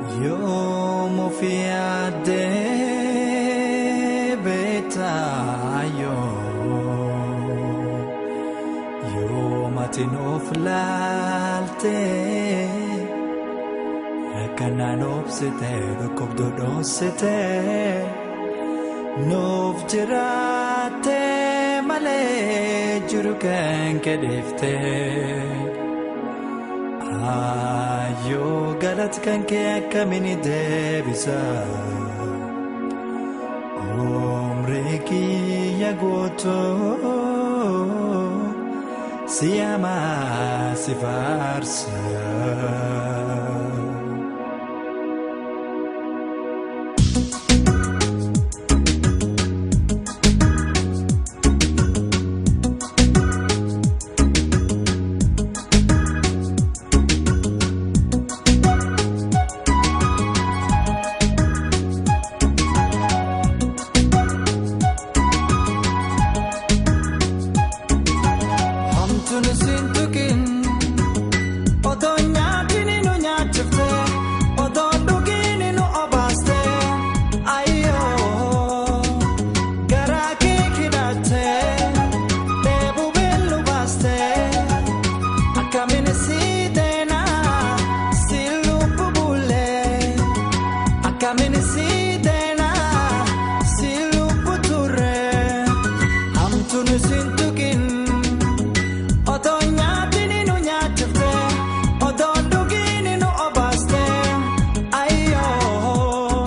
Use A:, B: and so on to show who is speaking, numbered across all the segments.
A: Yoom ofii yaaddee beektaa yoom ati nuuf laaltee rakkanaan obsitee dhukkubduu dhoositee nuuf jiraattee malee jiru kan kedheeftee. Ayyoo galata kan kee akkamiin deebisa umrii kiyya guutuu si hamaa si faarsa. Hamtuun siin tukin otoo nyaatiin nu nyaachifte otoo dhugiin nu obaaste ayyoo garaa kee hidhatte dheebuu beellu baaste akkamiin si deenaa si lubbu bulee akkamiin si deenaa si lubbu turre hamtuun siin tukin. Otoo nyaatiin nu nyaachifte otoo dhugiin nu obaaste ayyoo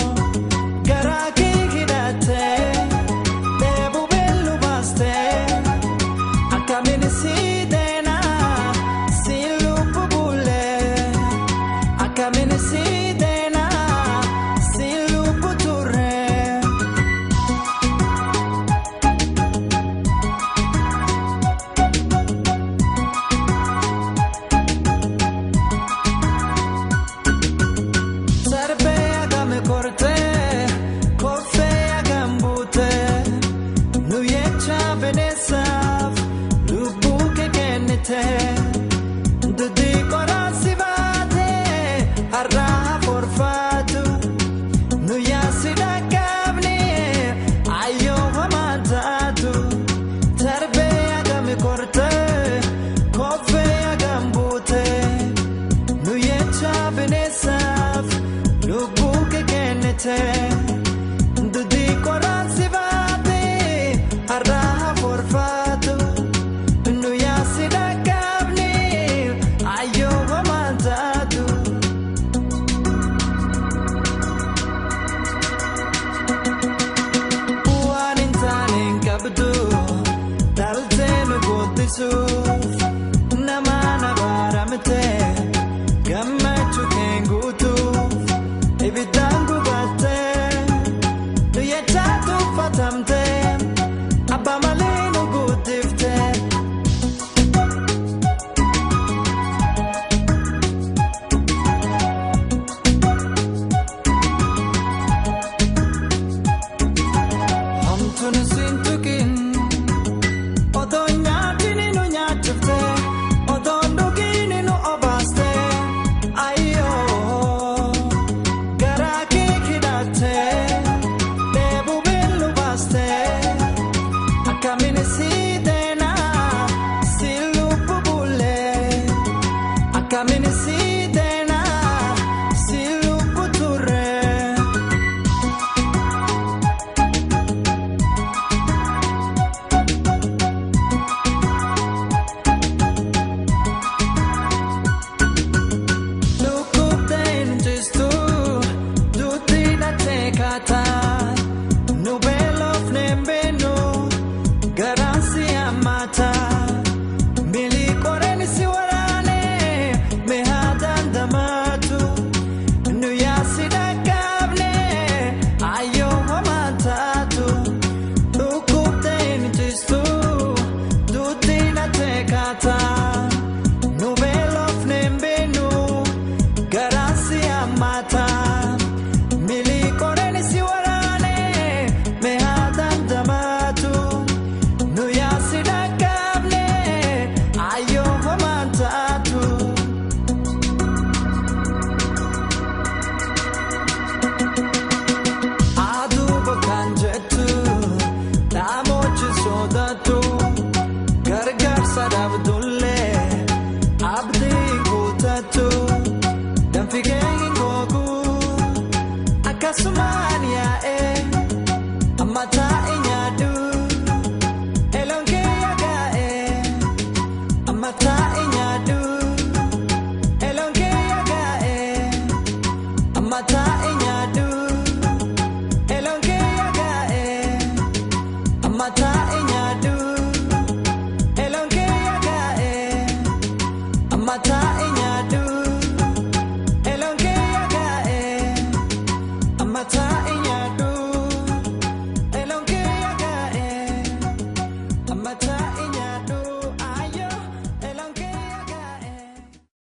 A: garaa kee hidhatte dheebuu beellu baaste akkamiin si deenaa si lubbu bulee akkamiin si deenaa si lubbu turre. Sarbee agam kortee koffee agam buutee nu jecha bineensaaf lubbuu kee kennitee dudii qoraasi baatee har'aa forfaatu nu yaasi dhaqqabne ayyoo hamaa taatu sarbee agam kortee koffee agam buutee. Nu jecha bineensaaf lubbuu kee kennite dudii qoraasi baatee har'aa forfaatu nu yaasi dhaqqabne ayyoo hamaa taatu. Waan hin taane hin qabdu dhaltee nu guddisuuf.